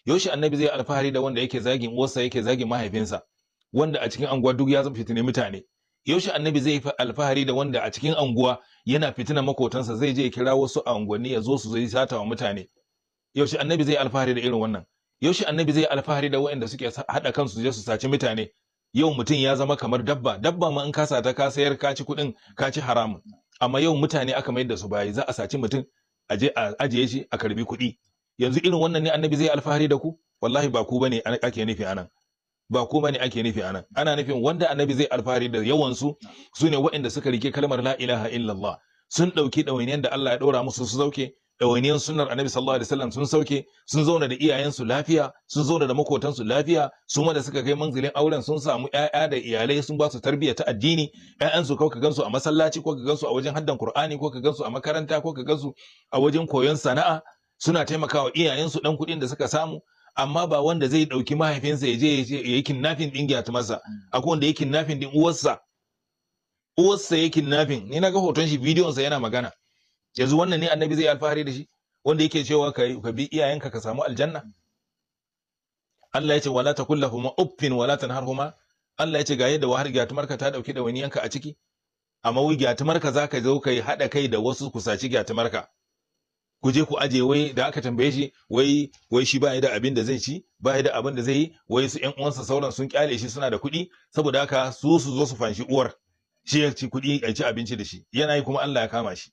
Yaushe annabi zai alfahari da wanda yake zagin uwarsa, yake zagin mahaifinsa, wanda a cikin anguwa duk ya zama fitine mutane? Yaushe annabi zai alfahari da wanda a cikin anguwa yana fitina makotansa, zai je ya kira wasu a unguwanni ya zo su zai sata wa mutane? Yaushe annabi zai alfahari da irin wannan? Yaushe annabi zai alfahari da waɗanda suke haɗa kansu je su saci mutane? Yau mutum ya zama kamar dabba. Dabba ma in ka sata ka sayar ka ci kuɗin, ka ci haramun. Amma yau mutane aka mayar da su bayi. Za a saci mutum, a je a ajiye shi, a karbi kuɗi. Yanzu irin wannan ne annabi zai alfahari da ku? Wallahi ba ku bane ake nufi anan, ba ku bane ake nufi anan. Ana nufin wanda annabi zai alfahari da yawan su, su ne waɗanda suka rike kalmar la ilaha illallah, sun ɗauki ɗawainiyar da Allah ya ɗora musu, su sauke ɗawainiyar sunnar annabi sallallahu alaihi wasallam, sun sauke, sun zauna da iyayensu lafiya, sun zauna da makotansu lafiya. Su ma da suka kai manzilin auren, sun samu ƴaƴa da iyalai, sun ba su tarbiyya ta addini. Ƴaƴansu ko ka gansu a masallaci, ko ka gansu a wajen haddan Qur'ani, ko ka gansu a makaranta, ko ka gansu a wajen koyon sana'a, suna taimakawa iyayensu dan kuɗin da suka samu. Amma ba wanda zai ɗauki mahaifinsa ya je ya yi kidnapping ɗin gyatumarsa. Akwai wanda ya kidnapping ɗin uwarsa, uwarsa ya kidnapping. Ni na ga hoton shi, bidiyon sa yana magana. Yanzu wannan ne annabi zai alfahari da shi, wanda yake cewa ka bi iyayenka ka samu aljanna? Allah ya ce wala takul lahumu uffin wala tanharhuma. Allah ya ce ga yadda wahar gyatumarka ta dauki ɗawainiyanka a ciki, amma wai gyatumarka zaka zo kai haɗa kai da wasu ku saci gyatumarka, ku je ku aje. Wai da aka tambaye shi, wai shi ba da abin da zai ci, ba da abin da zai yi, wai su ƴan uwansa sauran sun kyale shi, suna da kuɗi, saboda haka su su zo su fanshi uwar shi, ya ci kuɗi, ya ci abinci da shi. Yana yi kuma Allah ya kama shi.